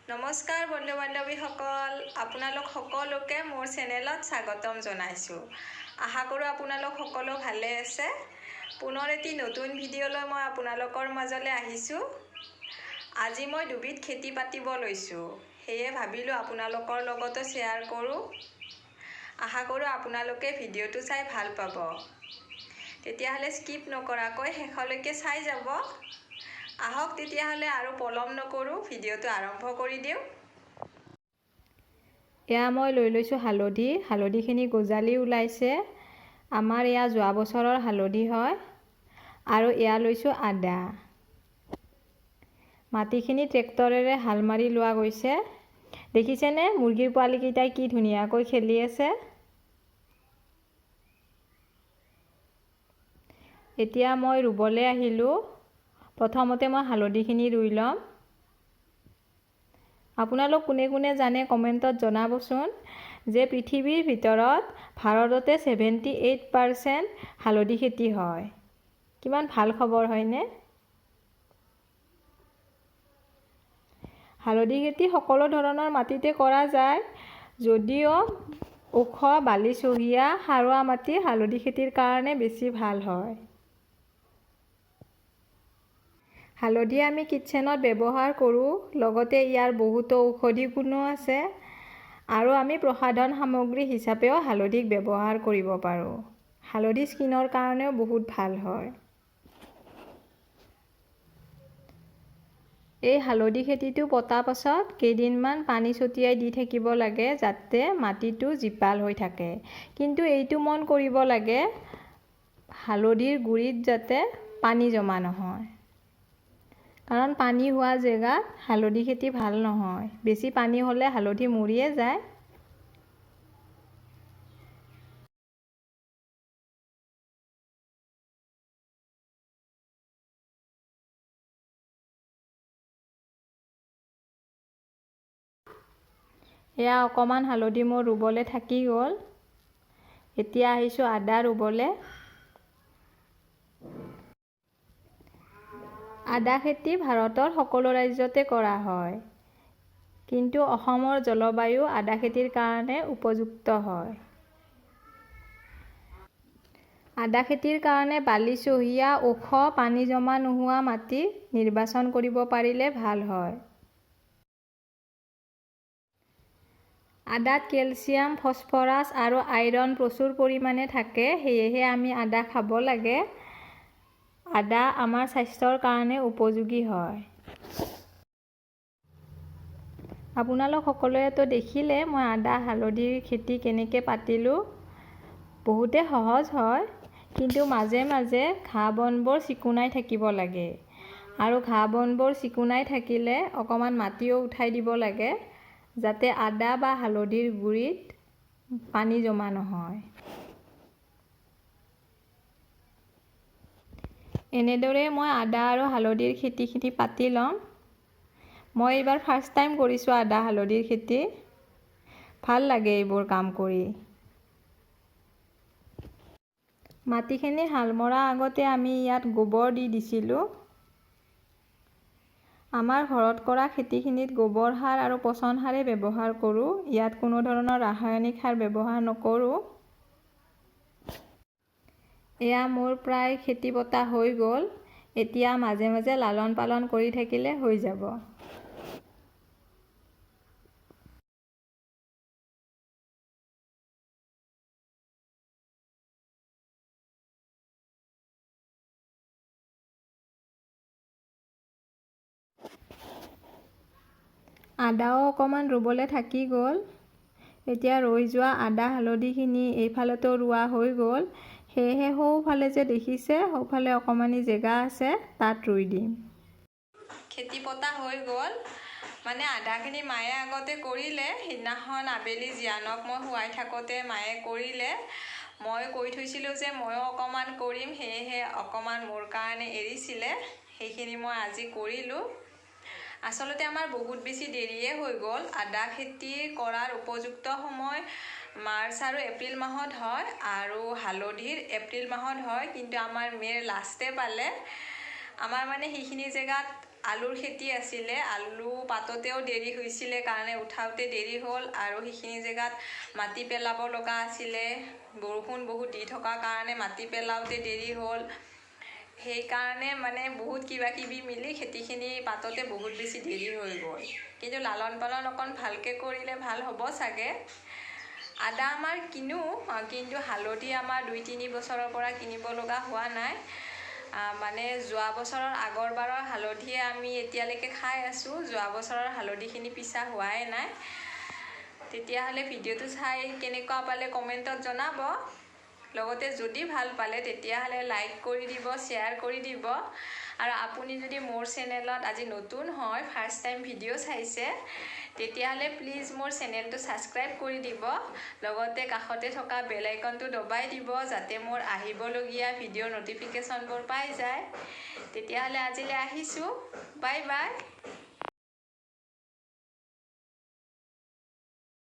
নমস্কাৰ বন্ধু বান্ধৱীসকল, আপোনালোক সকলোকে মোৰ চেনেলত স্বাগতম জনাইছোঁ। আশা কৰোঁ আপোনালোক সকলো ভালে আছে। পুনৰ এটি নতুন ভিডিঅ'লৈ মই আপোনালোকৰ মাজলৈ আহিছোঁ। আজি মই দুবিধ খেতি পাতিব লৈছোঁ, সেয়ে ভাবিলোঁ আপোনালোকৰ লগতো শ্বেয়াৰ কৰোঁ। আশা কৰোঁ আপোনালোকে ভিডিঅ'টো চাই ভাল পাব। তেতিয়াহ'লে স্কিপ নকৰাকৈ শেষলৈকে চাই যাব। আহক তেতিয়াহ'লে আৰু পলম নকৰোঁ, ভিডিঅ'টো আৰম্ভ কৰি দিওঁ। এয়া মই লৈ লৈছোঁ হালধি। হালধিখিনি গজালি ওলাইছে। আমাৰ এয়া যোৱা বছৰৰ হালধি হয়। আৰু এয়া লৈছোঁ আদা। মাটিখিনি ট্ৰেক্টৰেৰে হাল মাৰি লোৱা গৈছে। দেখিছেনে মুৰ্গীৰ পোৱালিকেইটাই কি ধুনীয়াকৈ খেলি আছে। এতিয়া মই ৰুবলৈ আহিলোঁ। প্ৰথমতে মই হালধিখিনি ৰুই ল'ম। আপোনালোক কোনে কোনে জানে কমেণ্টত জনাবচোন যে পৃথিৱীৰ ভিতৰত ভাৰততে 78% হালধি খেতি হয়। কিমান ভাল খবৰ হয়নে? হালধি খেতি সকলো ধৰণৰ মাটিতে কৰা যায়, যদিও ওখ বালিচহীয়া সাৰুৱা মাটি হালধি খেতিৰ কাৰণে বেছি ভাল হয়। হালধি আমি কিটচেনত ব্যৱহাৰ কৰোঁ, লগতে ইয়াৰ বহুতো ঔষধি গুণো আছে আৰু আমি প্ৰসাধন সামগ্ৰী হিচাপেও হালধিক ব্যৱহাৰ কৰিব পাৰোঁ। হালধি স্কিনৰ কাৰণেও বহুত ভাল হয়। এই হালধি খেতিটো পতা পাছত কেইদিনমান পানী ছটিয়াই দি থাকিব লাগে যাতে মাটিটো জীপাল হৈ থাকে। কিন্তু এইটো মন কৰিব লাগে, হালধিৰ গুৰিত যাতে পানী জমা নহয়, কাৰণ পানী হোৱা জেগাত হালধি খেতি ভাল নহয়। বেছি পানী হ'লে হালধি মৰিয়ে যায়। এয়া অকণমান হালধি মোৰ ৰুবলৈ থাকি গ'ল। এতিয়া আহিছোঁ আদা ৰুবলৈ। আদা খেতি ভাৰতৰ সকলো ৰাজ্যতে কৰা হয়, কিন্তু অসমৰ জলবায়ু আদা খেতিৰ কাৰণে উপযুক্ত হয়। আদা খেতিৰ কাৰণে বালিচহীয়া ওখ পানী জমা নোহোৱা মাটি নিৰ্বাচন কৰিব পাৰিলে ভাল হয়। আদাত কেলছিয়াম, ফছফৰাছ আৰু আইৰণ প্ৰচুৰ পৰিমাণে থাকে, সেয়েহে আমি আদা খাব লাগে। আদা আমাৰ স্বাস্থ্যৰ কাৰণে উপযোগী হয়। আপোনালোক সকলোৱেতো দেখিলে মই আদা হালধিৰ খেতি কেনেকৈ পাতিলোঁ। বহুতে সহজ হয়, কিন্তু মাজে মাজে ঘাঁহ বনবোৰ চিকুণাই থাকিব লাগে আৰু ঘাঁহ বনবোৰ চিকুণাই থাকিলে অকণমান মাটিও উঠাই দিব লাগে যাতে আদা বা হালধিৰ গুৰিত পানী জমা নহয়। এনেদৰে মই আদা আৰু হালধিৰ খেতিখিনি পাতি ল'ম। মই এইবাৰ ফাৰ্ষ্ট টাইম কৰিছোঁ আদা হালধিৰ খেতি। ভাল লাগে এইবোৰ কাম কৰি। মাটিখিনি হাল মৰা আগতে আমি ইয়াত গোবৰ দি দিছিলোঁ। আমাৰ ঘৰত কৰা খেতিখিনিত গোবৰ সাৰ আৰু পচন সাৰেই ব্যৱহাৰ কৰোঁ। ইয়াত কোনো ধৰণৰ ৰাসায়নিক সাৰ ব্যৱহাৰ নকৰোঁ। এয়া মোৰ প্ৰায় খেতি পতা হৈ গ'ল। এতিয়া মাজে মাজে লালন পালন কৰি থাকিলে হৈ যাব। আদাও অকণমান ৰুবলৈ থাকি গ'ল। এতিয়া ৰৈ যোৱা আদা হালধিখিনি এইফালেতো ৰোৱা হৈ গ'ল, সেয়েহে সৌফালে যে দেখিছে সৌফালে অকণমানি জেগা আছে, তাত ৰুই দিম। খেতি পতা হৈ গ'ল, মানে আধাখিনি মায়ে আগতে কৰিলে। সিদিনাখন আবেলি জীয়ানক মই শুৱাই থাকোঁতে মায়ে কৰিলে। মই কৈ থৈছিলোঁ যে ময়ো অকণমান কৰিম, সেয়েহে অকণমান মোৰ কাৰণে এৰিছিলে, সেইখিনি মই আজি কৰিলোঁ। আচলতে আমাৰ বহুত বেছি দেৰিয়ে হৈ গ'ল। আদা খেতি কৰাৰ উপযুক্ত সময় মাৰ্চ আৰু এপ্ৰিল মাহত হয় আৰু হালধিৰ এপ্ৰিল মাহত হয়, কিন্তু আমাৰ মে'ৰ লাষ্টে পালে। আমাৰ মানে সেইখিনি জেগাত আলুৰ খেতি আছিলে। আলু পাতোতেও দেৰি হৈছিলে কাৰণে উঠাওঁতে দেৰি হ'ল আৰু সেইখিনি জেগাত মাটি পেলাব লগা আছিলে। বৰষুণ বহুত দি থকাৰ কাৰণে মাটি পেলাওঁতে দেৰি হ'ল। সেইকাৰণে মানে বহুত কিবা কিবি মিলি খেতিখিনি পাতোতে বহুত বেছি দেৰি হৈ গ'ল। কিন্তু লালন পালন অকণ ভালকৈ কৰিলে ভাল হ'ব চাগে। আদা আমাৰ কিনো, কিন্তু হালধি আমাৰ 2-3 বছৰৰ পৰা কিনিব লগা হোৱা নাই। মানে যোৱা বছৰৰ আগৰবাৰৰ হালধিয়ে আমি এতিয়ালৈকে খাই আছোঁ। যোৱা বছৰৰ হালধিখিনি পিছা হোৱাই নাই। তেতিয়াহ'লে ভিডিঅ'টো চাই কেনেকুৱা পালে কমেণ্টত জনাব। লগতে যদি ভাল পালে তেতিয়াহ'লে লাইক কৰি দিব, শ্বেয়াৰ কৰি দিব। আৰু আপুনি যদি মোৰ চেনেলত আজি নতুন হয়, ফাৰ্ষ্ট টাইম ভিডিঅ' চাইছে, তেতিয়াহ'লে প্লিজ মোৰ চেনেলটো ছাবস্ক্ৰাইব কৰি দিব। লগতে কাষতে থকা বেল আইকনটো দবাই দিব, যাতে মোৰ আহিবলগীয়া ভিডিঅ'ৰ ন'টিফিকেশ্যনবোৰ পাই যায়। তেতিয়াহ'লে আজিলৈ আহিছোঁ, বাই বাই।